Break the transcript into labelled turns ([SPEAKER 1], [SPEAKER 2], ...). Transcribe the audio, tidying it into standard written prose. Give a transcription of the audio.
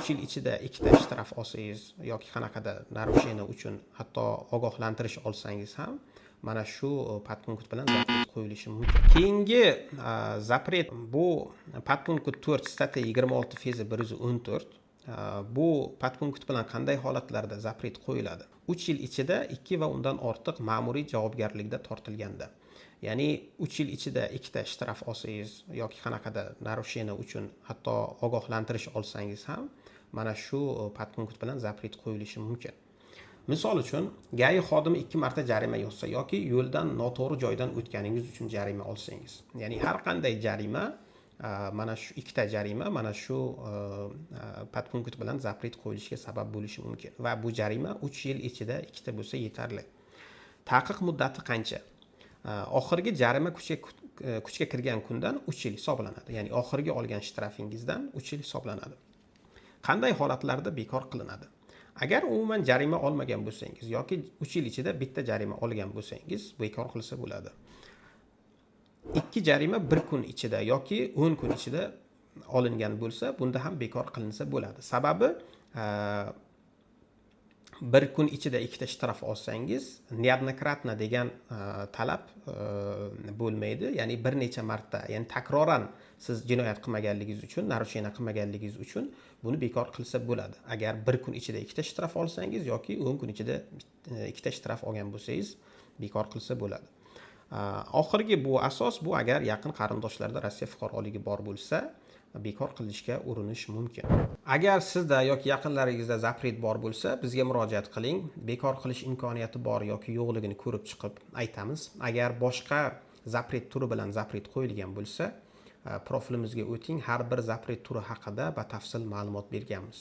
[SPEAKER 1] 3 yil ichida ikkita shtraf olsangiz yoki qanaqadir нарушение uchun hatto ogohlantirish olsangiz ham, mana shu подпункт bilan запрет qo'yilishi mumkin. Keyingi запрет bu подпункт 4 статья 26 ФЗ 114. Bu подпункт bilan qanday holatlarda запрет qo'yiladi? 3 yil ichida ikki va undan ortiq ma'muriy javobgarlikda tortilganda, ya'ni 3 yil ichida ikkita shtraf olsangiz yoki qanaqadir нарушение uchun hatto ogohlantirish olsangiz ham, mana shu подпункт bilan запрет qo'yilishi mumkin. Misol uchun, ГАИ xodimi ikki marta jarima yozsa yoki yo'ldan noto'g'ri joydan o'tganingiz uchun jarima olsangiz, ya'ni har qanday jarima, mana shu ikkita jarima mana shu подпункт bilan запрет qo'yilishiga sabab bo'lishi mumkin va bu jarima 3 yil ichida ikkita bo'lsa yetarli. Taqiq muddati qancha? Oxirgi jarima kuchga kirgan kundan 3 yil hisoblanadi, ya'ni oxirgi olgan shtrafingizdan 3 yil hisoblanadi. Qanday holatlarda bekor qilinadi? Agar umuman jarima olmagan bo'lsangiz yoki 3 yil ichida bitta jarima olgan bo'lsangiz, bekor qilsa bo'ladi. Ikki jarima bir kun ichida yoki 10 kun ichida olingan bo'lsa, bunda ham bekor qilinsa bo'ladi. Sababi, bir kun ichida ikkita shtraf olsangiz, неоднократно degan talab bo'lmaydi, ya'ni bir necha marta, ya'ni takroran siz jinoyat qilmaganligingiz uchun, нарушение qilmaganligingiz uchun buni bekor qilsa bo'ladi. Agar bir kun ichida ikkita shtraf olsangiz yoki 10 kun ichida ikkita shtraf olgan bo'lsangiz, bekor qilsa bo'ladi. Oxirgi bu asos, bu agar yaqin qarindoshlarda Rossiya fuqaroligi bor bo'lsa, bekor qilishga urinish mumkin. Agar sizda yoki yaqinlaringizda запрет bor bo'lsa, bizga murojaat qiling. Bekor qilish imkoniyati bor yoki yo'qligini ko'rib chiqib aytamiz. Agar boshqa запрет turi bilan запрет qo'yilgan bo'lsa, profilimizga o'ting, har bir запрет turi haqida batafsil ma'lumot berganmiz.